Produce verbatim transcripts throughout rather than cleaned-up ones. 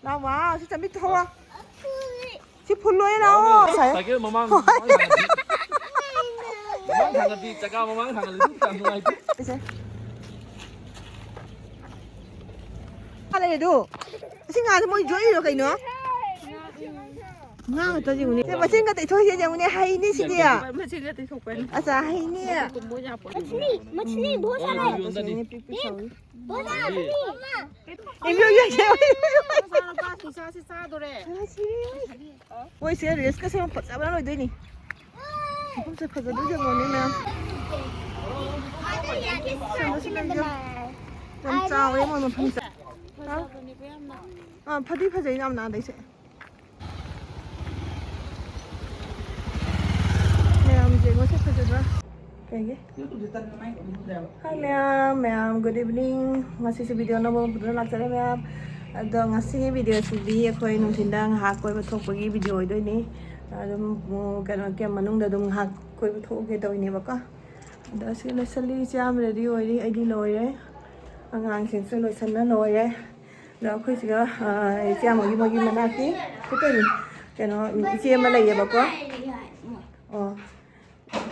ꯂꯥꯛꯑꯣ, ꯁꯤ ꯆꯥꯃꯤ ꯊꯧꯔꯣ꯫ ꯁꯤ ꯐꯨꯜ ꯂꯣꯏ ꯂꯥꯛꯑꯣ꯫ ꯁꯥꯏ꯫ ꯁꯥꯏꯀꯜ ꯃꯃꯥꯡ, ꯃꯃꯥꯡ ꯊꯥꯡꯒꯠꯄꯤ꯫ ꯃꯃꯥꯡ ꯊꯥꯡꯒꯠꯄꯤ, ꯆꯀꯥ ꯃꯃꯥꯡ ꯊꯥꯡꯒꯠꯂꯗꯤ ꯌꯥꯝ ꯅꯨꯡꯉꯥꯏꯇꯦ꯫ ꯁꯦ꯫ ꯂꯩ ꯑꯗꯨ꯫ ꯁꯤ ꯉꯥꯁꯦ ꯃꯣꯏ ꯌꯣꯛꯏꯔꯣ ꯀꯩꯅꯣ? ꯉꯥ ꯉꯥꯛꯇ ꯌꯦꯡꯉꯨꯅꯦ꯫ ꯁꯦ, ꯃꯆꯤꯟ ꯈꯛꯇ ꯏꯊꯣꯛꯏꯁꯦ ꯌꯦꯡꯉꯨꯅꯦ, ꯍꯩꯅꯤ ꯁꯤꯗꯤ꯫ ꯃꯆꯤꯟ ꯈꯛꯇ ꯏꯊꯣꯛꯄꯅꯤ꯫ ꯑꯆꯥ, ꯍꯩꯅꯤ꯫ ꯃꯆꯤꯟ, ꯃꯆꯤꯟ ꯌꯣꯟꯗꯅꯤ꯫ ꯄꯤꯛ ꯄꯤꯛ ꯆꯥꯎꯏ꯫ ꯕꯣꯂꯥ, ꯕꯣꯂꯥ꯫ ꯏꯃꯥ, ꯏꯃꯥ꯫ ꯏꯃꯥ, ꯏꯃꯥ꯫ ꯃꯆꯥꯅꯨꯄꯥ ꯐꯤꯁꯥꯁꯦ ꯆꯥꯗꯣꯔꯦ꯫ ꯃꯣꯏꯁꯦ ꯔꯤꯜꯁꯀ ꯁꯦꯝꯕ ꯐꯖꯕ ꯂꯣꯏꯗꯣꯏꯅꯤ꯫ ꯃꯐꯝꯁꯦ ꯐꯖꯗꯣꯏ ꯌꯦꯡꯉꯣꯅꯦ ꯃꯌꯥꯝ꯫ ꯁꯦꯝꯕꯁꯨ ꯂꯩꯗꯣ꯫ ꯌꯥꯝ ꯆꯥꯎꯋꯦ ꯃꯣꯏ ꯃꯐꯝꯁꯦ꯫ ꯑꯥ, ꯐꯗꯤ ꯐꯖꯩ ꯌꯥꯝꯅ ꯑꯗꯩꯁꯦ꯫ ꯃꯌꯥꯝꯁꯦ ꯃꯁꯛ ꯐꯖꯗ꯭ꯔꯥ? ꯀꯩꯒꯤ? Hi ꯃꯌꯥꯝ, ꯃꯌꯥꯝ, good evening꯫ ꯉꯁꯤꯁꯨ video ꯑꯅꯧꯕ ꯑꯃ ꯄꯨꯗꯨꯅ ꯂꯥꯛꯆꯔꯦ ꯃꯌꯥꯝ꯫ ꯑꯗꯣ ꯉꯁꯤꯒꯤ videoꯁꯤꯗꯤ ꯑꯩꯈꯣꯏ ꯅꯨꯡꯊꯤꯟꯗ ꯉꯥꯏꯍꯥꯛ ꯀꯣꯏꯕ ꯊꯣꯛꯄꯒꯤ video ꯑꯣꯏꯗꯣꯏꯅꯤ꯫ ꯑꯗꯨꯝ, ꯎꯝ, ꯀꯩꯅꯣ, camp ꯃꯅꯨꯡꯗ ꯑꯗꯨꯝ ꯉꯥꯏꯍꯥꯛ ꯀꯣꯏꯕ ꯊꯣꯛꯎꯒꯦ ꯇꯧꯔꯤꯅꯦꯕꯀꯣ꯫ ꯑꯗꯣ ꯁꯤ ꯂꯣꯏꯁꯜꯂꯤ, ꯏꯆꯦ ꯌꯥꯝ ready ꯑꯣꯏꯔꯤ, ꯑꯩꯗꯤ ꯂꯣꯏꯔꯦ꯫ ꯑꯉꯥꯡꯁꯤꯡꯁꯨ ꯂꯣꯏꯁꯟꯅ ꯂꯣꯏꯔꯦ꯫ ꯑꯗꯣ ꯑꯩꯈꯣꯏ ꯁꯤꯒ, ꯑ, ꯏꯆꯦ ꯑꯃꯒꯤ ꯃꯣꯏꯒꯤ ꯃꯅꯥꯛꯀꯤ ꯀꯩꯅꯣ, ꯏꯆꯦ ꯑꯃ ꯂꯩꯌꯦꯕꯀꯣ꯫ ꯑꯣ꯫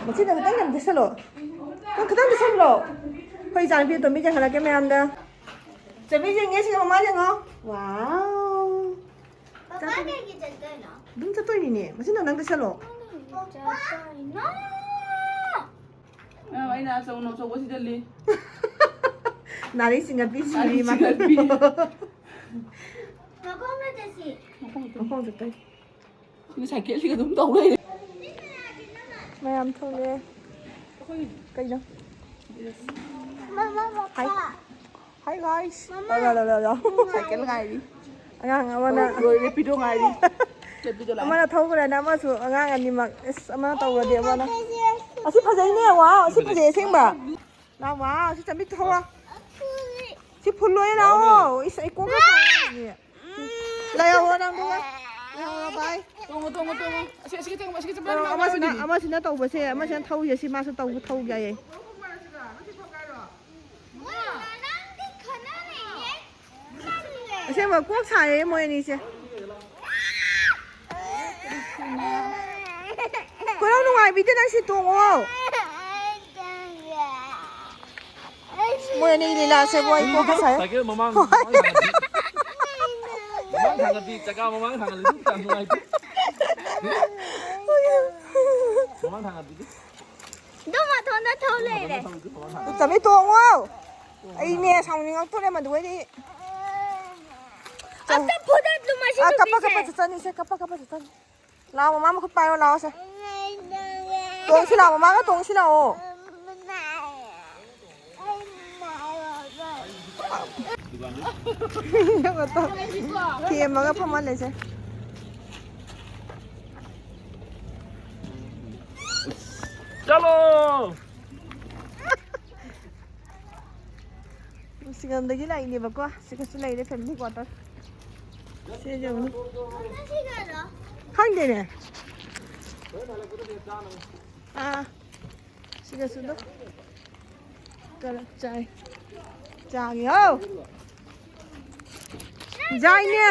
ꯃꯆꯤꯟꯗꯣ ꯈꯤꯇꯪ ꯌꯥꯝ ꯆꯦꯁꯜꯂꯣ꯫ ꯅꯪ ꯈꯤꯇꯪ ꯆꯦꯁꯜꯂꯣ꯫ ꯑꯩꯈꯣꯏ ꯏꯆꯥꯅꯨꯄꯤ ꯑꯇꯣꯝꯕꯤ ꯆꯦꯟꯈꯠꯂꯛꯀꯦ ꯃꯌꯥꯝꯗ꯫ ꯆꯦꯃꯤ ꯌꯦꯡꯉꯦ ꯁꯤꯒ ꯃꯃꯥ ꯌꯦꯡꯉꯣ꯫ ꯋꯥꯎ꯫ ꯄꯄꯥ ꯀꯩꯒꯤ ꯆꯠꯇꯣꯏꯅꯣ? ꯑꯗꯨꯝ ꯆꯠꯇꯣꯏꯅꯤꯅꯦ꯫ ꯃꯆꯤꯟꯗꯣ ꯅꯪ ꯆꯦꯁꯜꯂꯣ꯫ ꯆꯠꯇꯣꯏꯅꯣ? ꯑ, ꯑꯩꯅ ꯑꯆꯧ-, ꯑꯆꯧꯕ ꯁꯤꯖꯜꯂꯤ꯫ ꯅꯥꯔꯩ ꯆꯤꯡꯈꯠꯄꯤ ꯁꯤꯔꯤ ꯃꯥ꯫ ꯆꯤꯡꯈꯠꯄꯤ꯫ ꯃꯈꯣꯡ ꯅꯠꯇꯦ ꯁꯤ꯫ ꯃꯈꯣꯡ ꯆꯠꯇꯣꯏ꯫ ꯁꯤꯅ ꯁꯥꯏꯀꯜꯁꯤꯒ ꯑꯗꯨꯝ ꯇꯧ ꯂꯩꯔꯦ꯫ ꯃꯌꯥꯝ ꯊꯣꯛꯂꯛꯑꯦ꯫ ꯀꯩꯅꯣ? ꯃꯃꯥ, ꯄꯄꯥ꯫ Hi guys꯫ ꯃꯃꯥ꯫ ꯂꯥꯎ, ꯂꯥꯎ, ꯂꯥꯎ, ꯂꯥꯎ꯫ ꯁꯥꯏꯀꯜ ꯉꯥꯏꯔꯤ꯫ ꯑꯉꯥꯡ ꯑꯃꯅ ꯂꯣꯏꯔꯦ, ꯄꯤꯗꯣ ꯉꯥꯏꯔꯤ꯫ ꯆꯠꯄꯤꯗꯣ ꯂꯥꯛꯑꯦ꯫ ꯑꯃꯅ ꯊꯧꯈ꯭ꯔꯦꯅ ꯑꯃꯁꯨ ꯑꯉꯥꯡ ꯑꯅꯤꯃꯛ꯫ ꯑꯁ, ꯑꯃꯅ ꯇꯧꯔꯗꯤ ꯑꯃꯅ꯫ ꯑꯁꯤ ꯐꯖꯩꯅꯦ, ꯋꯥꯎ, ꯑꯁꯤ ꯐꯖꯩ ꯑꯁꯦꯡꯕ꯫ ꯂꯥꯎ, ꯋꯥꯎ, ꯁꯤ ꯆꯥꯃꯤ ꯊꯧꯔꯣ꯫ ꯁꯤ ꯐꯨꯜ ꯂꯣꯏ ꯂꯥꯛꯑꯣ꯫ ꯏꯁ, ꯑꯩ ꯀꯣꯛꯀ ꯁꯥ ꯉꯝꯗꯦ꯫ ꯂꯩꯍꯧꯔꯣ ꯅꯪ ꯑꯗꯨꯒ꯫ ꯂꯩꯍꯧꯔꯣ, bye꯫ ꯇꯣꯡꯉꯣ, ꯇꯣꯡꯉꯣ, ꯇꯣꯡꯉꯣ꯫ ꯑꯁꯤ, ꯑꯁꯤꯒꯤ ꯇꯣꯡꯉꯣ, ꯑꯁꯤꯒꯤ ꯆꯠꯄ ꯌꯥꯝ ꯑꯃꯁꯤꯅ, ꯅꯨꯡꯉꯥꯏꯕꯅꯤ꯫ ꯑꯃꯁꯤꯅ ꯇꯧꯕꯁꯦ, ꯑꯃꯁꯤꯅ ꯊꯧꯔꯤꯁꯦ, ꯁꯤ ꯃꯥꯁꯨ ꯇꯧ-, ꯊꯧꯒꯦ ꯍꯥꯏꯌꯦ꯫ ꯃꯣꯏ ꯉꯔꯥꯡꯗꯤ ꯈꯟꯅꯔꯤꯌꯦ꯫ ꯇꯜꯂꯦ꯫ ꯑꯁꯦꯡꯕ ꯀꯣꯛ ꯁꯥꯏꯌꯦ ꯃꯣꯏ ꯑꯅꯤꯁꯦ꯫ ꯀꯣꯏꯔꯥꯎ ꯅꯨꯡꯉꯥꯏꯕꯤꯗꯦ, ꯅꯪ ꯁꯤ ꯇꯣꯡꯉꯣ꯫ ꯃꯣꯏ ꯑꯅꯤ ꯂꯤꯂꯥꯁꯦ ꯃꯣꯏ ꯀꯣꯛꯀ ꯁꯥꯏ꯫ ꯁꯥꯏꯀꯜ ꯃꯃꯥꯡ, ꯍꯣꯏ꯫ ꯃꯃꯥꯡ ꯊꯥꯡꯒꯠꯄꯤ꯫ ꯃꯃꯥꯡ ꯊꯥꯡꯒꯠꯄꯤ, ꯆꯀꯥ ꯃꯃꯥꯡ ꯊꯥꯡꯒꯠꯂꯗꯤ ꯌꯥꯝ ꯅꯨꯡꯉꯥꯏꯇꯦ꯫ ꯃꯃꯥꯡ ꯊꯥꯡꯒꯠꯄꯤꯗꯤ꯫ ꯑꯗꯨꯝ ꯃꯊꯣꯟꯗ ꯊꯧ ꯂꯩꯔꯦ꯫ ꯃꯃꯥꯡ ꯊꯥꯡꯒꯠꯄꯤ, ꯃꯃꯥꯡ ꯊꯥꯡꯒꯠꯄꯤ꯫ ꯆꯠꯃꯤ ꯇꯣꯡꯉꯣ꯫ ꯑꯩꯅꯦ ꯁꯥꯎꯅꯤꯡꯉꯛꯇꯣꯔꯦ ꯃꯗꯨ ꯑꯩꯗꯤ꯫ ꯑꯝꯇ ꯐꯨꯗꯠꯂꯨ ꯃꯁꯤ ꯑꯥ, ꯀꯞꯄ ꯅꯨꯄꯤꯁꯦ꯫ ꯀꯞꯄ ꯆꯠꯆꯅꯤꯁꯦ, ꯀꯞꯄ ꯀꯞꯄ ꯆꯠꯆꯅꯤ꯫ ꯂꯥꯛꯑꯣ, ꯃꯃꯥ ꯃꯈꯨꯠ ꯄꯥꯏꯌꯣ, ꯂꯥꯛꯑꯣꯁꯦ꯫ ꯇꯣꯡꯁꯤ ꯂꯥꯛꯑꯣ, ꯃꯃꯥꯒ ꯇꯣꯡꯁꯤ ꯂꯥꯛꯑꯣ꯫ ꯊꯦꯝꯃꯒ ꯐꯝꯍꯜꯂꯦꯁꯦ꯫ ꯆꯠꯂꯣ! ꯁꯤꯡꯉꯝꯗꯒꯤ ꯂꯥꯛꯏꯅꯦꯕꯀꯣ꯫ ꯁꯤꯒꯁꯨ ꯂꯩꯔꯦ, family quarter꯫ ꯁꯤ ꯌꯦꯡꯉꯨ꯫ ꯈꯪꯗꯦꯅꯦ꯫ ꯑꯥ, ꯁꯤꯒꯁꯨ ꯑꯗꯨꯝ ꯀꯔꯛ ꯆꯥꯏ꯫ ꯆꯥꯒꯦ ꯍꯥꯎ꯫ ꯖꯥꯏꯅꯦ꯫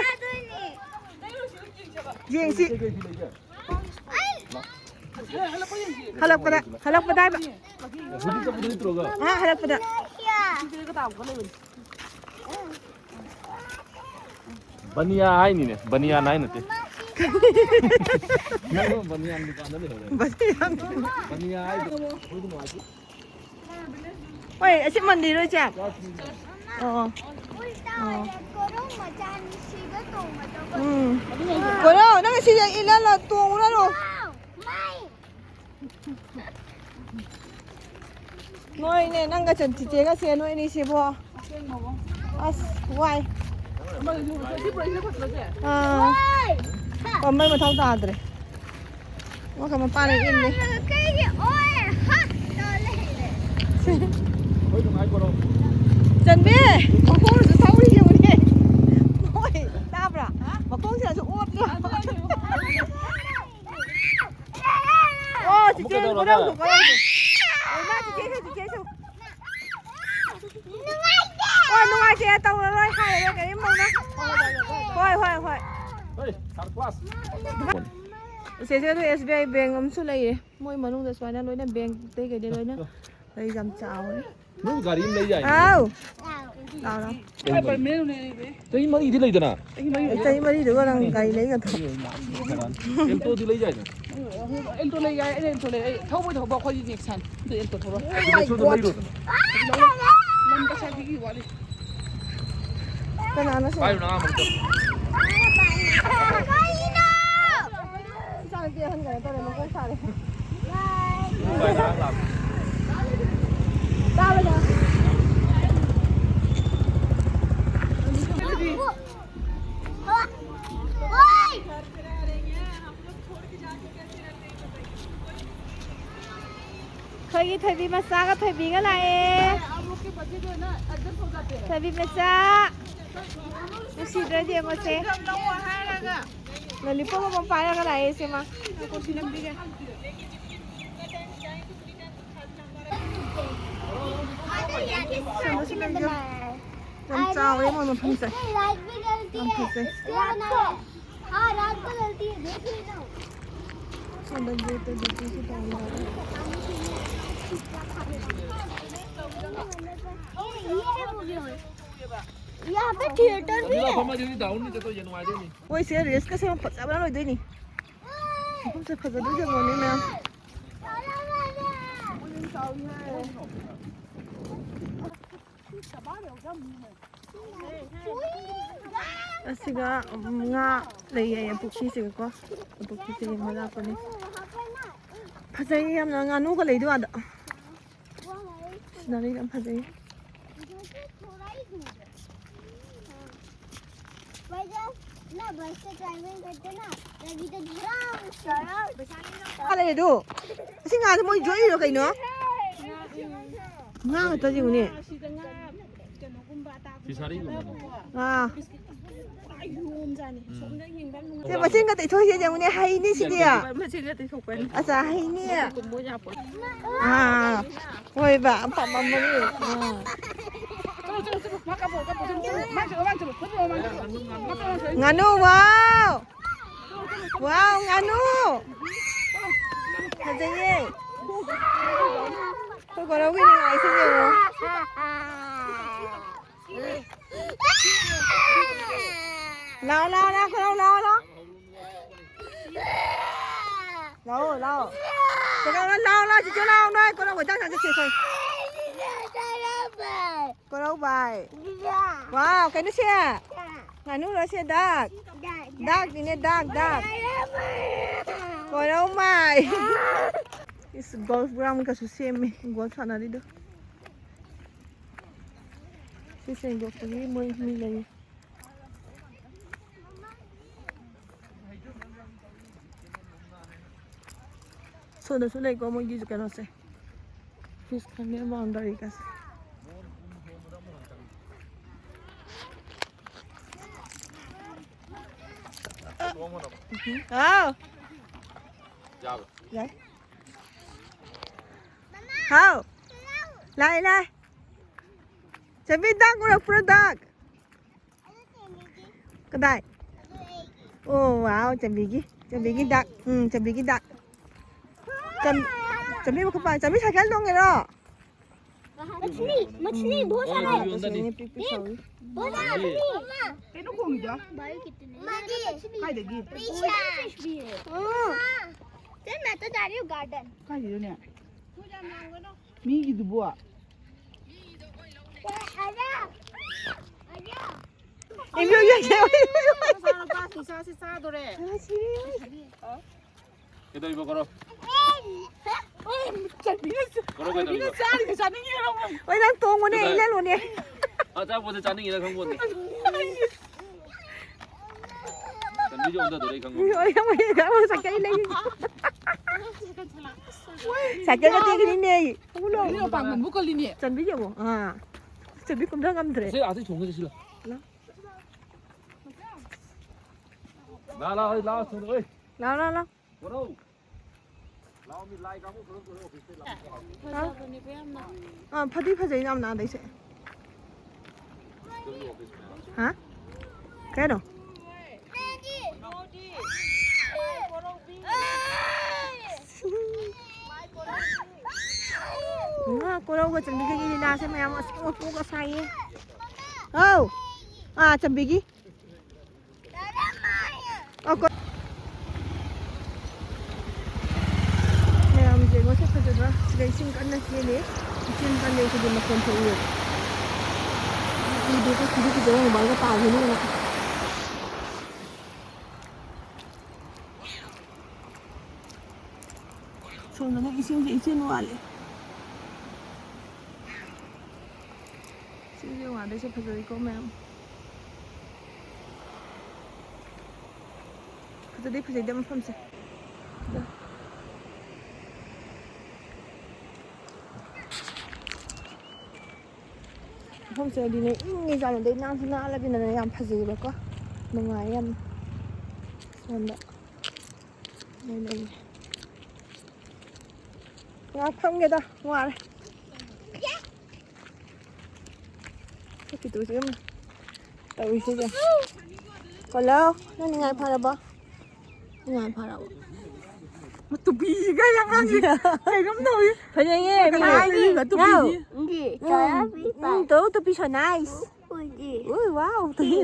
ꯌꯦꯡꯁꯤ꯫ ꯍꯜꯂꯛꯄꯗ, ꯍꯜꯂꯛꯄꯗ ꯍꯥꯏꯕ꯫ ꯍꯧꯖꯤꯛ ꯆꯠꯄꯗ ꯅꯠꯇ꯭ꯔꯣꯒ? ꯑꯥ, ꯍꯜꯂꯛꯄꯗ꯫ ꯕꯅꯤꯌꯥ ꯍꯥꯏꯅꯤꯅꯦ, ꯕꯅꯤꯌꯥꯟ ꯍꯥꯏ ꯅꯠꯇꯦ꯫ ꯅꯪ ꯕꯅꯤꯌꯥꯟ ꯗꯨꯀꯥꯟꯗ ꯂꯩꯍꯧꯔꯦ꯫ ꯕꯅꯤꯌꯥꯟ꯫ ꯕꯅꯤꯌꯥ ꯍꯥꯏꯗꯣ ꯑꯩꯈꯣꯏꯗꯤ ꯅꯨꯡꯉꯥꯏꯇꯦ꯫ ꯍꯣꯏ, ꯑꯁꯤ ꯃꯟꯗꯤꯔ ꯑꯣꯏꯁꯦ꯫ ꯑꯣ꯫ ꯑꯣ꯫ ꯎꯝ꯫ ꯀꯣꯔꯣ, ꯅꯪ ꯁꯤꯗ ꯏꯜꯂ ꯇꯣꯡꯉꯨꯔ ꯂꯣ꯫ ꯅꯣꯏꯅꯦ, ꯅꯪꯒ ꯆꯟ-, ꯆꯤꯆꯦꯒꯁꯦ ꯅꯣꯏ ꯑꯅꯤꯁꯤꯕꯣ꯫ ꯑꯁ, ꯋꯥꯏ꯫ ꯑꯥ꯫ ꯄꯝꯕꯩ ꯃꯊꯧ ꯇꯥꯗ꯭ꯔꯦ꯫ ꯃꯈꯜ ꯃꯄꯥꯟꯅ ꯏꯜꯂꯦ꯫ ꯀꯩꯒꯤ ꯑꯣꯏ ꯍꯛ ꯇꯧ ꯂꯩꯔꯦ? ꯆꯟꯕꯤ, ꯃꯈꯣꯡꯁꯨ ꯊꯧꯔꯤ ꯌꯦꯡꯉꯨꯅꯦ꯫ ꯍꯣꯏ, ꯇꯥꯕ꯭ꯔꯥ? ꯃꯈꯣꯡꯁꯤꯅꯁꯨ ꯑꯣꯠꯂꯤ꯫ ꯑꯣ, ꯆꯤꯆꯦ, ꯑꯃꯨꯛ ꯀꯩꯗꯧꯔꯒꯦ? ꯒꯣꯔꯧꯗꯣ, ꯒꯣꯔꯧꯗꯣ꯫ ꯑꯣ, ꯏꯃꯥ, ꯆꯤꯆꯦꯁꯨ, ꯆꯤꯆꯦꯁꯨ꯫ ꯅꯨꯡꯉꯥꯏꯇꯦ꯫ ꯑꯣ, ꯅꯨꯡꯉꯥꯏꯇꯦ, ꯇꯧꯔꯔꯣꯏ ꯍꯥꯏꯔꯔꯣꯏ ꯀꯔꯤꯝ ꯃꯧꯅ꯫ ꯍꯣꯏ, ꯍꯣꯏ, ꯍꯣꯏ꯫ ꯍꯣꯏ, third class꯫ ꯁꯤꯁꯦ ꯑꯗꯨ ꯑꯦꯁ ꯕꯤ ꯑꯥꯏ ꯕꯦꯡ ꯑꯃꯁꯨ ꯂꯩꯌꯦ꯫ ꯃꯣꯏ ꯃꯅꯨꯡꯗ ꯁꯨꯃꯥꯏꯅ ꯂꯣꯏꯅ ꯕꯦꯡꯛꯇꯩ ꯀꯩꯗꯩ ꯂꯣꯏꯅ ꯂꯩ꯫ ꯌꯥꯝ ꯆꯥꯎꯋꯦ꯫ ꯅꯣꯏ ꯒꯥꯔꯤ ꯑꯃ ꯂꯩ ꯌꯥꯏꯅꯦ꯫ ꯍꯥꯎ꯫ ꯂꯥꯎ, ꯂꯥꯎ꯫ ꯆꯍꯤ ꯃꯔꯤꯗꯤ ꯂꯩꯗꯅ꯫ ꯑꯩ ꯆꯍꯤ ꯃꯔꯤꯗꯨꯒ ꯅꯪ ꯒꯥꯔꯤ ꯂꯩꯒꯗ꯭ꯔꯣ? ꯑꯦꯜꯇꯣꯗꯤ ꯂꯩ ꯌꯥꯏꯅꯦ꯫ ꯑꯦꯜꯇꯣ ꯂꯩ ꯌꯥꯏ, ꯑꯩꯅ ꯑꯦꯜꯇꯣ ꯂꯩ꯫ ꯑꯩ ꯊꯧꯕ ꯊꯧꯕ ꯑꯩꯈꯣꯏꯗꯤ ꯅꯦꯛꯁ ꯇꯥꯏꯝ꯫ ꯑꯗꯨ ꯑꯦꯜꯇꯣ ꯊꯧꯔꯣ꯫ ꯑꯦꯜꯇꯣꯗꯣ ꯂꯩꯔꯣꯗꯅ꯫ ꯂꯝ ꯄꯩꯁꯥ ꯄꯤꯈꯤ ꯋꯥꯠꯂꯤ꯫ ꯀꯅꯥꯅꯣ ꯁꯤ? ꯄꯥꯏꯔꯨꯅꯣ ꯑꯥ, ꯃꯊꯛꯇ꯫ ꯏꯆꯥꯅꯨꯄꯤ ꯑꯍꯟ ꯀꯩꯅꯣ ꯇꯧꯔꯦ, ꯃꯀꯣꯛ ꯁꯥꯔꯦ꯫ ꯄꯥꯏ ꯉꯔꯥꯡ ꯂꯥꯛꯄ꯫ ꯇꯥꯕ꯭ꯔꯣ? ꯑꯩꯈꯣꯏꯒꯤ ꯊꯣꯏꯕꯤ ꯃꯆꯥꯒ ꯊꯣꯏꯕꯤꯒ ꯂꯥꯛꯑꯦ꯫ ꯊꯣꯏꯕꯤ ꯃꯆꯥ꯫ ꯅꯨꯡꯁꯤꯗ꯭ꯔꯗꯤ ꯌꯦꯡꯉꯣꯁꯦ꯫ ꯂꯣꯂꯤꯄꯣꯞ ꯑꯃ ꯄꯥꯏꯔꯒ ꯂꯥꯛꯑꯦ ꯏꯆꯦꯃ꯫ ꯌꯥꯝ ꯆꯥꯎꯋꯦ ꯃꯣꯏ ꯃꯐꯝꯁꯦ꯫ ꯌꯥꯝ ꯐꯖꯩ꯫ हाँ, रात को जलती है, देख लेना। ꯁꯣꯝꯗ ꯒꯦꯠꯇ ꯗ꯭ꯌꯨꯇꯤꯁꯨ ꯇꯧꯅꯔꯦ꯫ ये, ये है मूवी हॉल। यहाँ पे थिएटर भी ꯑꯗꯨꯅ है। ꯐꯝꯃꯗꯤ ꯅꯨꯡꯗꯥꯡ ꯆꯠꯇꯣꯏꯁꯦ ꯅꯨꯡꯉꯥꯏꯗꯣꯏꯅꯤ꯫ ꯃꯣꯏꯁꯦ ꯔꯤꯜꯁꯀ ꯁꯦꯝꯕ ꯐꯖꯕꯅ ꯂꯣꯏꯗꯣꯏꯅꯤ꯫ ꯃꯐꯝꯁꯦ ꯐꯖꯗꯣꯏ ꯌꯦꯡꯉꯣꯅꯦ ꯃꯌꯥꯝ꯫ ꯑꯁꯤꯒ ꯎꯝ, ꯉꯥ ꯂꯩꯌꯦ ꯄꯨꯈ꯭ꯔꯤꯁꯤꯒꯀꯣ꯫ ꯄꯨꯈ꯭ꯔꯤꯁꯦ ꯌꯦꯡꯕ ꯂꯥꯛꯄꯅꯦ꯫ ꯐꯖꯩ ꯌꯥꯝꯅ, ꯉꯥꯅꯨꯒ ꯂꯩꯗꯣ ꯑꯥꯗ꯫ ꯁꯤꯅꯔꯤ ꯌꯥꯝ ꯐꯖꯩ꯫ भाई जान, ना बस से ट्रैवल करते ना, तभी तो झुराम झुराम। ꯉꯥ ꯂꯩ ꯑꯗꯨ꯫ ꯑꯁꯤ ꯉꯥꯁꯦ ꯃꯣꯏ ꯌꯣꯛꯏꯔꯣ ꯀꯩꯅꯣ? ꯉꯥ ꯉꯥꯛꯇ ꯌꯦꯡꯉꯨꯅꯦ꯫ ꯐꯤꯁꯥꯔꯤ ꯌꯣꯟꯕꯗꯣ꯫ ꯉꯥ꯫ ꯌꯣꯝꯖꯥꯅꯤ꯫ ꯁꯣꯝꯗ ꯌꯦꯡꯕ ꯅꯨꯡꯉꯥꯏ꯫ ꯁꯦ ꯃꯆꯤꯟꯒ ꯇꯦꯛꯊꯣꯛꯏꯁꯦ ꯌꯦꯡꯉꯨꯅꯦ, ꯍꯩꯅꯤ ꯁꯤꯗꯤ꯫ ꯃꯆꯤꯟꯒ ꯇꯦꯛꯊꯣꯛꯄꯅꯤ꯫ ꯑꯆꯥ, ꯍꯩꯅꯤ꯫ ꯀꯨꯝꯕ ꯌꯥꯄꯣꯠ꯫ ꯑꯥ, ꯍꯣꯏꯕ, ꯑꯄꯥꯝꯕ ꯑꯃꯅꯤ꯫ ꯑꯥ꯫ ꯉꯥꯅꯨ, ꯋꯥꯎ! ꯋꯥꯎ, ꯉꯥꯅꯨ! ꯐꯖꯩꯌꯦ꯫ ꯑꯩꯈꯣꯏ ꯀꯣꯔꯧꯒꯤ ꯅꯤꯡꯉꯥꯏꯁꯤ ꯌꯦꯡꯉꯣ꯫ ꯂꯥꯎ, ꯂꯥꯎ, ꯂꯥꯎ, ꯀꯣꯔꯧ, ꯂꯥꯎ, ꯂꯥꯎ꯫ ꯂꯥꯎ, ꯂꯥꯎ꯫ ꯀꯣꯔꯧ, ꯂꯥꯎ, ꯂꯥꯎ, ꯆꯤꯆꯦ, ꯂꯥꯎ, ꯅꯣꯏ ꯀꯣꯔꯧ ꯍꯣꯏ ꯆꯥꯛ ꯆꯥ ꯆꯠꯁꯦ, ꯑꯩꯈꯣꯏ꯫ ꯀꯣꯔꯧ ꯕꯥꯏ꯫ ꯋꯥꯎ, ꯀꯩꯅꯣ ꯁꯦ? ꯉꯥꯅꯨꯔꯣ ꯁꯦ, ꯗꯥꯛ? ꯗꯥꯛꯅꯤꯅꯦ, ꯗꯥꯛ, ꯗꯥꯛ꯫ ꯀꯣꯔꯧ ꯃꯥꯏ꯫ ꯏꯁ, ꯒꯣꯜꯐ ꯒ꯭ꯔꯥꯎꯟꯒꯁꯨ ꯁꯦꯝꯃꯦ, ꯒꯣꯜꯐ ꯁꯥꯟꯅꯔꯤꯗꯣ꯫ ꯁꯤ ꯁꯦꯡꯗꯣꯛꯄꯒꯤ ꯃꯣꯏ ꯃꯤ ꯂꯩꯌꯦ꯫ ꯁꯣꯝꯗꯁꯨ ꯂꯩꯀꯣ ꯃꯣꯏꯒꯤ ꯀꯩꯅꯣꯁꯦ, ꯐꯤꯁ ꯈꯪꯗꯦ, ꯕꯥꯎꯟꯗꯔꯤꯒꯁꯦ꯫ ꯍꯥꯎ꯫ ꯌꯥꯏ꯫ ꯍꯥꯎ꯫ ꯂꯥꯏ, ꯂꯥꯏ꯫ ꯆꯕꯤ, ꯗꯥꯛ ꯎꯔꯛꯄ꯭ꯔꯣ, ꯗꯥꯛ? ꯀꯗꯥꯏ? ꯑꯣ, ꯋꯥꯎ, ꯆꯥꯟꯕꯤꯒꯤ, ꯆꯥꯟꯕꯤꯒꯤ ꯗꯥꯛ꯫ ꯎꯝ, ꯆꯥꯟꯕꯤꯒꯤ ꯗꯥꯛ꯫ ꯆꯥꯟ-, ꯆꯥꯟꯕꯤ ꯃꯈꯨꯠ ꯄꯥꯏ-, ꯆꯥꯟꯕꯤ ꯁꯥꯏꯀꯜ ꯇꯣꯡꯉꯤꯔꯣ? ꯃꯆꯤꯅꯤ, ꯃꯆꯤꯅꯤ, ꯕꯣꯜ ꯁꯥꯟꯅꯔꯦ꯫ ꯃꯆꯤꯅꯤ ꯄꯤꯛ ꯄꯤꯛ ꯁꯧꯔꯤ꯫ ꯕꯣꯜ ꯁꯥꯟꯅꯔꯦ꯫ ꯀꯩꯅꯣ ꯈꯣꯡꯉꯤꯗꯣ? ꯃꯥꯒꯤ꯫ ꯀꯥꯏꯗꯒꯤ? ꯎꯝ꯫ ꯆꯦꯟ ꯃꯦꯠꯇ ꯖꯥꯔꯤ ꯒꯥꯔꯗꯟ꯫ ꯀꯥꯏꯗꯩꯅꯣꯅꯦ? ꯃꯤꯒꯤꯗꯨꯕꯨ? ꯏꯕꯦꯝ, ꯌꯥꯏ, ꯌꯥꯏ, ꯌꯥꯏ, ꯌꯥꯏ꯫ ꯃꯆꯥꯅꯨꯄꯥ ꯁꯤꯁꯥꯁꯤ ꯆꯥꯗꯣꯔꯦ꯫ ꯀꯩꯗꯧꯔꯤꯕ, ꯀꯣꯔꯧ? ꯀꯣꯔꯧ ꯀꯩꯗꯧꯔꯤꯕ? ꯍꯣꯏ, ꯅꯪ ꯇꯣꯡꯉꯨꯅꯦ, ꯀꯗꯥꯏ? ꯏꯜꯍꯜꯂꯨꯅꯦ꯫ ꯑꯆꯥꯄꯣꯠꯁꯦ ꯆꯥꯅꯤꯡꯉꯤꯔ ꯈꯪꯄꯣꯟꯇꯦ꯫ ꯆꯟꯕꯤꯁꯨ ꯑꯣꯟꯊꯗꯣꯔꯦ, ꯑꯩ ꯈꯪꯉꯝꯃꯦ꯫ ꯍꯣꯏ, ꯍꯣꯏ, ꯍꯣꯏ, ꯁꯥꯏꯀꯜ ꯂꯩ꯫ ꯁꯥꯏꯀꯜꯒ ꯇꯦꯛꯈꯤꯅꯤꯅꯦ ꯑꯩ꯫ ꯃꯤꯅ ꯄꯥꯡꯒꯟꯕꯨ ꯀꯜꯂꯤꯅꯦ꯫ ꯆꯟꯕꯤ ꯌꯦꯡꯉꯣ꯫ ꯑꯥ꯫ ꯆꯟꯕꯤ ꯀꯨꯝꯊ ꯉꯝꯗ꯭ꯔꯦ꯫ ꯁꯤ ꯑꯥꯗ ꯊꯣꯡꯒꯁꯤ ꯁꯤꯜꯂꯣ꯫ ꯂꯥ꯫ ꯂꯥ, ꯂꯥ, ꯍꯣꯏ, ꯂꯥ, ꯊꯣꯡꯗ, ꯍꯣꯏ꯫ ꯂꯥ, ꯂꯥ, ꯂꯥ꯫ ꯀꯣꯔꯧ꯫ ꯂꯥꯎ, ꯃꯤ ꯂꯥꯏ ꯀꯥꯡꯕꯨ ꯈꯨꯔꯨꯝ ꯈꯨꯔꯨꯝ ꯑꯣꯐꯤꯁꯇ ꯂꯥꯛꯑꯣ꯫ ꯐꯖꯕꯅꯦꯕ ꯌꯥꯝꯅ꯫ ꯑꯥ, ꯐꯗꯤ ꯐꯖꯩ ꯌꯥꯝꯅ ꯑꯗꯩꯁꯦ꯫ ꯍꯥ? ꯀꯩꯅꯣ? ꯉꯥ ꯀꯣꯔꯧꯒ ꯆꯟꯕꯤꯒꯒꯤ ꯂꯤꯂꯥꯁꯦ ꯃꯌꯥꯝ ꯑꯁ ꯃꯄꯨꯒ ꯁꯥꯏꯌꯦ꯫ ꯑꯧ꯫ ꯑꯥ, ꯆꯟꯕꯤꯒꯤ꯫ ꯑꯣ, ꯀꯣ-, ꯃꯌꯥꯝꯁꯦ ꯃꯁꯛ ꯐꯖꯕ ꯁꯤꯗ ꯏꯁꯤꯡ ꯀꯟꯅ ꯆꯦꯜꯂꯤ꯫ ꯏꯁꯤꯡ ꯀꯟꯅ ꯁꯤꯗꯤ ꯃꯈꯣꯟ ꯊꯣꯛꯏ꯫ ꯎꯗꯦꯀꯣ, ꯁꯤꯗꯤ ꯐꯖꯕ ꯃꯣꯕꯥꯏꯜꯒ ꯇꯥꯈꯤꯅꯤꯅ꯫ ꯁꯣꯝꯗꯅ ꯏꯁꯤꯡꯁꯦ ꯏꯆꯦꯜ ꯋꯥꯠꯂꯤ꯫ ꯁꯤꯁꯦ ꯋꯥꯗꯩꯁꯦ ꯐꯖꯩꯀꯣ ꯃꯌꯥꯝ꯫ ꯐꯖꯗꯤ ꯐꯖꯩꯗ ꯃꯐꯝꯁꯦ꯫ ꯃꯐꯝꯁꯦ ꯍꯥꯏꯗꯤꯅꯦ ꯏꯪꯉꯤ ꯖꯥꯠꯅꯤ, ꯑꯗꯩ ꯅꯥꯟꯁꯨ ꯅꯥꯜꯂꯕꯅꯤꯅ ꯌꯥꯝ ꯐꯖꯩꯌꯦꯕꯀꯣ, ꯅꯨꯡꯉꯥꯏ ꯌꯥꯝ꯫ ꯁꯣꯝꯗ ꯂꯩ ꯂꯩ꯫ ꯉꯥꯏꯍꯥꯛ ꯐꯝꯒꯦꯗ, ꯋꯥꯔꯦ꯫ ꯆꯠꯈꯤꯗꯣꯏꯁꯦ ꯌꯦꯡꯉꯨ꯫ ꯇꯧꯔꯤꯁꯤꯒ꯫ ꯀꯣꯂꯣ, ꯅꯪ ꯅꯤꯡꯉꯥꯏ ꯐꯔꯕꯣ? ꯅꯤꯡꯉꯥꯏ ꯐꯔꯕꯣ? ꯇꯨꯄꯤꯁꯤꯒ ꯑꯉꯥꯡꯁꯤ ꯀꯩꯅꯣꯝ ꯇꯧꯏ꯫ ꯐꯖꯩꯌꯦ, ꯃꯤ꯫ ꯀꯅꯥꯒꯤ ꯇꯨꯄꯤꯅꯤ? ꯎꯝ, ꯇꯧ, ꯇꯨꯄꯤ so nice꯫ ꯎꯏ, wow, ꯇꯨꯄꯤ꯫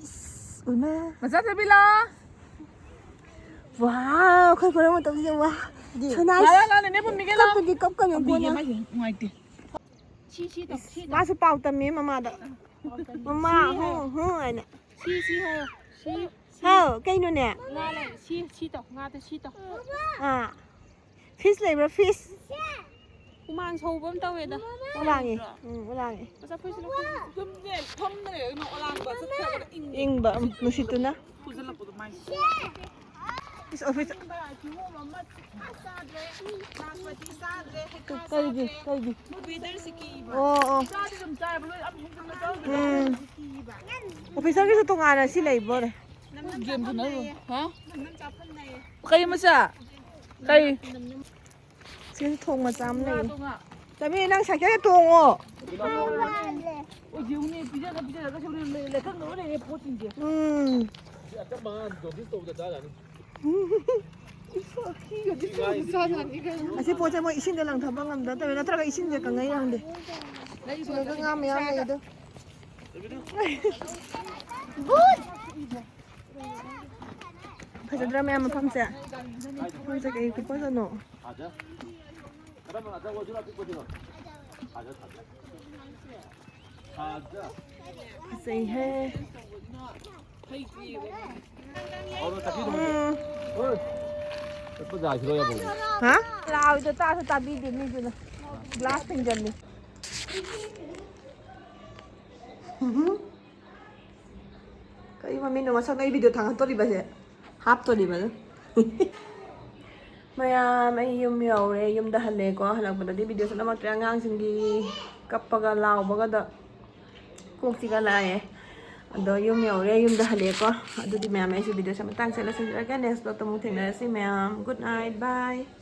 ꯏꯁ, ꯎꯅ꯫ ꯃꯆꯥ ꯊꯣꯏꯕꯤ ꯂꯥꯛꯑꯣ꯫ Wow, ꯑꯩꯈꯣꯏ ꯀꯣꯏꯔꯛ ꯃꯇꯝꯁꯤꯗ, wow, so nice꯫ ꯂꯥꯛꯑꯣ, ꯂꯥꯛꯑꯣ, ꯅꯦꯅꯦ ꯄꯨꯟꯕꯤꯒꯦ ꯂꯥꯛꯑꯣ꯫ ꯀꯞꯄꯗꯤ ꯀꯞꯀꯅꯨꯀꯣ ꯅꯪ꯫ ꯅꯨꯡꯉꯥꯏꯇꯦ꯫ ꯁꯤ, ꯁꯤ ꯇꯧ, ꯁꯤ ꯇꯧ꯫ ꯃꯥꯁꯨ ꯄꯥꯎ ꯇꯝꯃꯤ ꯃꯃꯥꯗ꯫ ꯄꯥꯎ ꯇꯝꯃꯤ꯫ ꯃꯃꯥ, ꯁꯤ ꯍꯨ, ꯍꯥꯏꯌꯣ꯫ ꯍꯨ ꯍꯥꯏꯅ꯫ ꯁꯤ, ꯁꯤ ꯍꯥꯏꯌꯣ꯫ ꯁꯤ, ꯁꯤ꯫ ꯍꯥꯎ, ꯀꯩꯅꯣꯅꯦ? ꯉꯥ ꯂꯩ꯫ ꯁꯤ, ꯁꯤ ꯇꯧ꯫ ꯉꯥꯗ ꯁꯤ ꯇꯧ꯫ ꯑꯥ꯫ Fish ꯂꯩꯕ꯭ꯔꯥ, fish? ꯍꯨꯃꯥꯡ ꯁꯧꯕ ꯑꯃ ꯇꯧꯋꯦꯗ꯫ ꯎ ꯂꯥꯡꯉꯦ꯫ ꯅꯠꯇ꯭ꯔꯣ? ꯎꯝ, ꯎ ꯂꯥꯡꯉꯦ꯫ ꯃꯆꯥ ꯐꯨꯔꯤꯠꯁꯤꯅ ꯈꯨꯝꯁꯦ ꯊꯝꯗ꯭ꯔꯦ, ꯀꯩꯅꯣ, ꯑꯣꯂꯥꯡꯕ ꯆꯠꯈ꯭ꯔꯒ ꯏꯪꯉꯦ꯫ ꯏꯪꯕ, ꯎꯝ, ꯅꯨꯡꯁꯤꯠꯇꯨꯅ꯫ ꯐꯨꯖꯜꯂꯛꯄꯗꯣ ꯃꯥꯏ꯫ ꯏꯁ, ꯑꯣꯐꯤꯁ꯫ ꯀꯤꯍꯣꯝ ꯑꯃ ꯁꯨꯡꯆꯥ ꯆꯥꯗ꯭ꯔꯦ꯫ ꯅꯥꯁꯄꯥꯇꯤ ꯆꯥꯗ꯭ꯔꯦ, ꯍꯩꯈꯥ ꯀꯩꯒꯤ? ꯆꯥꯗ꯭ꯔꯦ꯫ ꯀꯩꯒꯤ? Weatherꯁꯤ ꯀꯤꯕ꯫ ꯑꯣ, ꯑꯣ꯫ ꯆꯥꯗꯤ ꯑꯗꯨꯝ ꯆꯥꯏꯕ, ꯂꯣꯏ ꯑꯝ ꯍꯦꯛꯇ ꯆꯥꯎꯗ꯭ꯔꯦ꯫ ꯎꯝ꯫ ꯀꯤꯕ꯫ ꯑꯣꯐꯤꯁꯔꯒꯤꯁꯨ ꯇꯣꯉꯥꯟꯅ ꯁꯤ ꯂꯩꯕꯣꯔꯦ꯫ ꯅꯝ ꯅꯝ ꯒꯦꯝ ꯁꯥꯟꯅꯔꯨ꯫ ꯆꯥꯐꯝꯅꯦꯌꯦ꯫ ꯍꯥ? ꯅꯝ ꯅꯝ ꯆꯥꯐꯝꯅꯦꯌꯦ꯫ ꯀꯩ ꯃꯆꯥ? ꯀꯩ? ꯅꯝ ꯅꯝ꯫ ꯁꯤꯁꯨ ꯊꯣꯡ ꯃꯆꯥ ꯑꯃ ꯂꯩꯌꯦ꯫ ꯉꯥꯗꯣ ꯉꯥ꯫ ꯆꯃꯤ, ꯅꯪ ꯁꯥꯏꯀꯜꯗ ꯇꯣꯡꯉꯣ꯫ ꯑꯣ, ꯌꯦꯡꯉꯨꯅꯦ, ꯄꯤꯖꯔ ꯄꯤꯖꯔꯒ ꯁꯤ ꯍꯣꯔꯦꯟ ꯂꯩ-, ꯂꯩꯀꯪꯗ ꯂꯣꯏ ꯂꯩꯔꯦ ꯄꯣꯠꯁꯤꯡꯁꯦ꯫ ꯎꯝ꯫ ꯑꯁꯤ ꯑꯆꯝꯕ ꯉꯥ ꯖꯣꯒꯤꯡ ꯇꯧꯕꯗ ꯆꯥ ꯌꯥꯅꯤ꯫ ꯏꯁ, ꯈꯤꯒꯗꯤ ꯆꯥ ꯌꯥꯅꯤ ꯀꯩꯅꯣ꯫ ꯑꯁꯤ ꯄꯣꯠꯁꯦ ꯃꯣꯏ ꯏꯁꯤꯡꯗ ꯂꯪꯊꯕ ꯉꯝꯗ ꯇꯧꯋꯦ, ꯅꯠꯇ꯭ꯔꯒ ꯏꯁꯤꯡꯁꯦ ꯀꯪꯉꯩ ꯈꯪꯗꯦ꯫ ꯁꯤꯗꯒ ꯉꯥ ꯃꯌꯥꯝ ꯂꯩ ꯑꯗꯣ꯫ ꯐꯖꯗ꯭ꯔꯥ ꯃꯌꯥꯝ ꯃꯐꯝꯁꯦ? ꯃꯐꯝꯁꯦ ꯀꯩ ꯈꯨꯐꯖꯅꯣ? ꯀꯔꯝꯕ ꯑꯆꯧꯕꯗꯨꯔꯣ ꯑꯄꯤꯛꯄꯗꯨꯔꯣ? ꯐꯖꯩꯍꯦ꯫ ꯎꯝ꯫ ꯆꯠꯄ ꯌꯥꯈꯤꯔꯣꯏ ꯑꯃꯨꯛ꯫ ꯍꯥ? ꯂꯥꯎꯗ ꯇꯥꯁꯨ ꯇꯥꯕꯤꯗꯦ ꯃꯤꯗꯨꯅ꯫ ꯒ꯭ꯂꯥꯁ ꯊꯤꯡꯖꯜꯂꯤ꯫ ꯀꯩ ꯃꯃꯤꯡꯅꯣ ꯃꯁꯛꯅ ꯑꯩ ꯚꯤꯗꯤꯑꯣ ꯊꯥꯡꯒꯠꯇꯣꯔꯤꯕꯁꯦ? ꯍꯥꯞꯇꯣꯔꯤꯕ ꯑꯗꯨꯝ꯫ ꯃꯌꯥꯝ, ꯑꯩ ꯌꯨꯝ ꯌꯧꯔꯦ, ꯌꯨꯝꯗ ꯍꯜꯂꯦꯀꯣ꯫ ꯍꯜꯂꯛꯄꯗꯗꯤ ꯚꯤꯗꯤꯑꯣꯁꯨ ꯅꯝꯃꯛꯇ꯭ꯔꯦ, ꯑꯉꯥꯡꯁꯤꯡꯒꯤ ꯀꯞꯄꯒ ꯂꯥꯎꯕꯒꯗ ꯀꯣꯛ ꯆꯤꯛꯈꯠꯂꯛꯑꯦ꯫ ꯑꯗꯣ ꯌꯨꯝ ꯌꯧꯔꯦ, ꯌꯨꯝꯗ ꯍꯜꯂꯛꯑꯦꯀꯣ꯫ ꯑꯗꯨꯗꯤ ꯃꯌꯥꯝ, ꯑꯩꯁꯨ ꯚꯤꯗꯤꯑꯣꯁꯦ ꯃꯇꯥꯡ ꯆꯥꯅ ꯂꯣꯏꯁꯤꯟꯖꯔꯒꯦ꯫ Next vlogꯇ ꯑꯃꯨꯛ ꯊꯦꯡꯅꯔꯁꯤ ꯃꯌꯥꯝ꯫ Good night, bye꯫